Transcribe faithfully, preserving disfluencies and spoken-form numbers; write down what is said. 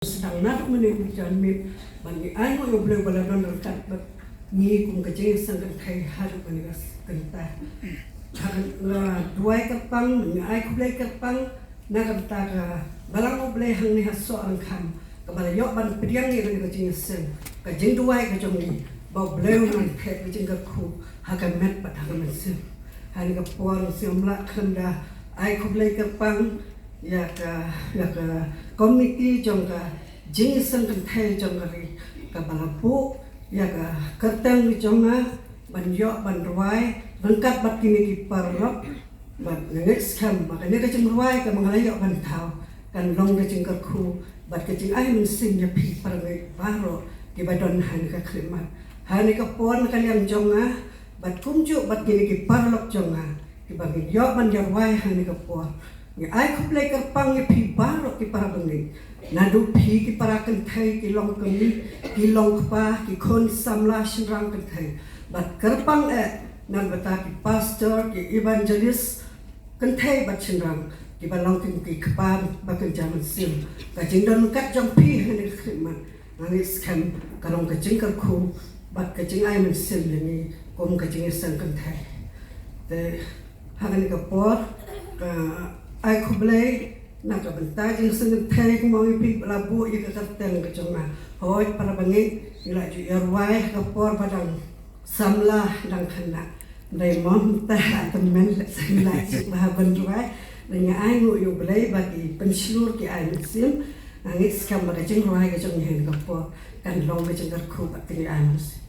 Sdang naduh mynne u janmiet ban ngi ai nguh ïa U Blei ba la don ryngkat bad ngi kum ka jingïaseng kynthei haduh mynne ka kynta. Ha ka duwai kyrpang ngi ai khublei kyrpang na ka bynta ka Balang U Blei hangne ha Sohryngkham kaba la ïoh ban pdiang ïa kane ka jingïaseng, ka jingduwai ka jong ngi ba U Blei un nang theh ka jingkyrkhu ha ka met bad ha ka mynsiem. Ha kane ka por ngi sngewbha khlem da ai khublei kyrpang ïa ka, ïa ka komiti jong ka jingïaseng kynthei jong ka ri kaba la buh ïa ka kyrteng jong nga ban ïoh ban rwai ryngkat bad kine ki paralok. Bad nga ngeit skhem ba kane ka jingrwai kaba nga la ïoh ban thaw kan long ka jingkyrkhu bad ka jingai mynsiem ïa phi para bangeit baroh kiba don ha kane ka khlieh mat. Ha kane ka por na ka liang jong nga bad kumjuh bad kine ki paralok jong nga kiba ngi ïoh ban ïarwai ha kane ka por. Ngi ai khublei kyrpang ïa phi baroh ki para bangeit. Naduh phi ki para kynthei, ki long kmie, ki long kpa, ki khun samla shynrang kynthei. Bad kyrpang eh na ka bynta ki pastor, ki evangelist kynthei bad shynrang kiba long kum ki kpa ba kynja mynsiem. Ka jingdon ryngkat jong phi ha kane ka khlieh mat nga ngeit skhem ka long ka jingkyrkhu bad ka jingai mynsiem ïa ngi kum ka jingïaseng kynthei. Te ha kane ka por, ah, ai khublei na ka bynta jingïaseng kynthei kumba ong ïa phi ba la buh ïa ka kyrteng ka jong nga. Hooid para bangeit, ngi la ju ïarwai ha ka por ba dang samla dang khynnah. Dei mo mynta ha tymmen lehse ngi la ju bha ban rwai. Ngi ai nguh ïa U Blei ba ki pynshlur ki ai mynsiem. Nga ngeit skhem ba ka jingrwai ka jong ngi ha kane ka por kan long ka jingkyrkhu bad ka jingai mynsiem.